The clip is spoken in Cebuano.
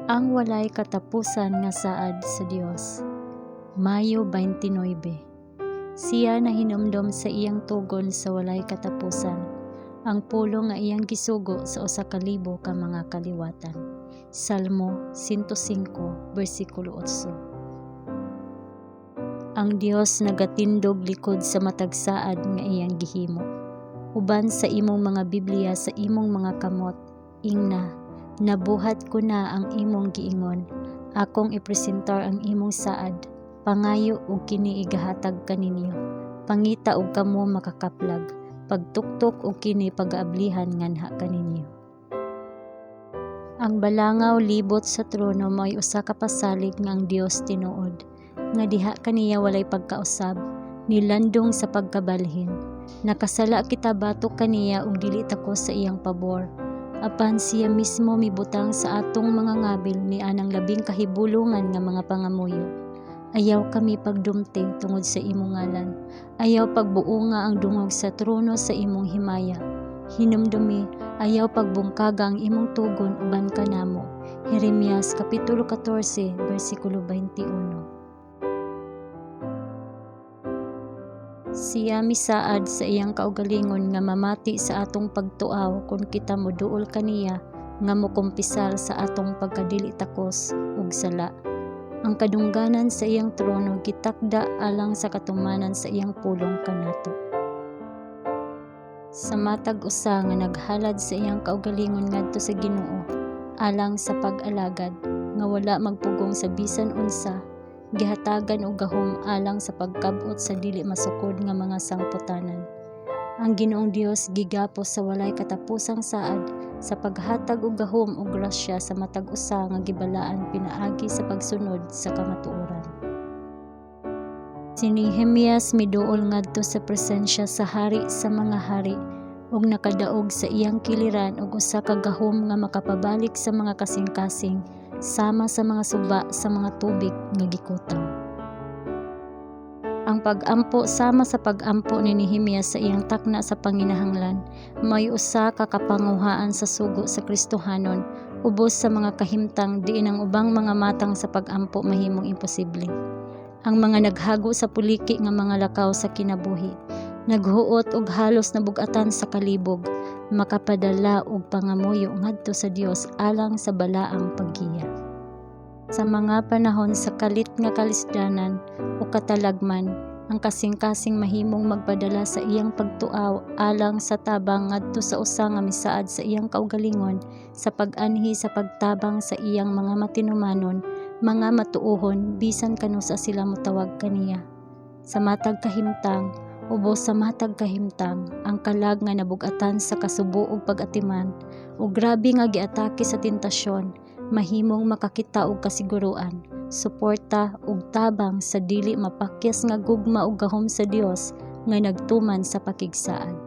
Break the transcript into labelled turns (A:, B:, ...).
A: Ang walay katapusan nga saad sa Dios. Mayo 29. Siya nahinumdom sa iyang tugon sa walay katapusan, ang pulong nga iyang gisugo sa 1000 ka mga kaliwatan. Salmo 105, bersikulo 8. Ang Dios nagatindog likod sa matag saad nga iyang gihimo. Uban sa imong mga Biblia sa imong mga kamot, ingna, "Nabuhat ko na ang imong giingon, akong ipresentar ang imong saad. Pangayo ug kini igahatag kaninyo. Pangita ug kamo makakaplag. Pagtuktok ug kini pagaablihan nganha kaninyo." Ang balangaw libot sa trono mao'y usa ka pasalig nga ang Dios tinuod, nga diha kaniya walay pagkausab, nilandong sa pagkabalhin. Nakasala kita batok kaniya ug dili takos sa iyang pabor. Apan siya mismo mibutang sa atong mga ngabil ni anang labing kahibulongan nga mga pangamuyo. Ayaw kami pagdumti tungod sa imong ngalan. Ayaw pagbuonga ang dungog sa trono sa imong himaya. Hinumdumi, ayaw pagbungkaga ang imong tugon uban kanamo. Jeremias kapitulo 14 bersikulo 21. Siya misaad sa iyang kaugalingon nga mamati sa atong pagtuaw kon kita moduol kaniya nga mokumpisal sa atong pagkadili takos ug sala. Ang kadungganan sa iyang trono gitakda alang sa katumanan sa iyang pulong kanato. Sa matag usa nga naghalad sa iyang kaugalingon ngadto sa Ginoo alang sa pag-alagad, nga wala magpugong sa bisan unsa, gihatagan og gahom alang sa pagkab-ot sa dili masukod nga mga sangputanan. Ang Ginoong Dios gigapos sa walay katapusang saad sa paghatag og gahom ug grasya sa matag usa nga gibalaan pinaagi sa pagsunod sa kamatuoran. Si Nehemias miduol ngadto sa presensya sa Hari sa mga hari ug nakadaog sa iyang kiliran og usa ka gahom nga makapabalik sa mga kasing-kasing sama sa mga suba sa mga tubig nga gikutaw. Ang pag-ampo sama sa pag-ampo ni Nehemias sa iyang takna sa panginahanglan may usa ka kapanguhaan sa sugo sa Kristohanon ubos sa mga kahimtang diin ang ubang mga matang sa pag-ampo mahimong imposible. Ang mga naghago sa puliki nga mga lakaw sa kinabuhi, naghuot og halos nabug-atan sa kalibog, makapadala og pangamuyo ngadto sa Dios alang sa balaang paggiya. Sa mga panahon sa kalit nga kalisdanan o katalagman, ang kasing-kasing mahimong magpadala sa iyang pagtuaw alang sa tabang ngadto sa usa nga misaad sa iyang kaugalingon sa pag-anhi sa pagtabang sa iyang mga matinumanon, mga matuohon, bisan kanusa sila motawag kaniya. Sa matag kahimtang, ubos sa matag kahimtang, ang kalag nga nabug-atan sa kasubo ug pag-atiman ug grabe nga giatake sa tentasyon mahimong makakita og kasiguroan, suporta ug tabang sa dili mapakyas nga gugma ug gahom sa Dios nga nagtuman sa pakigsaad.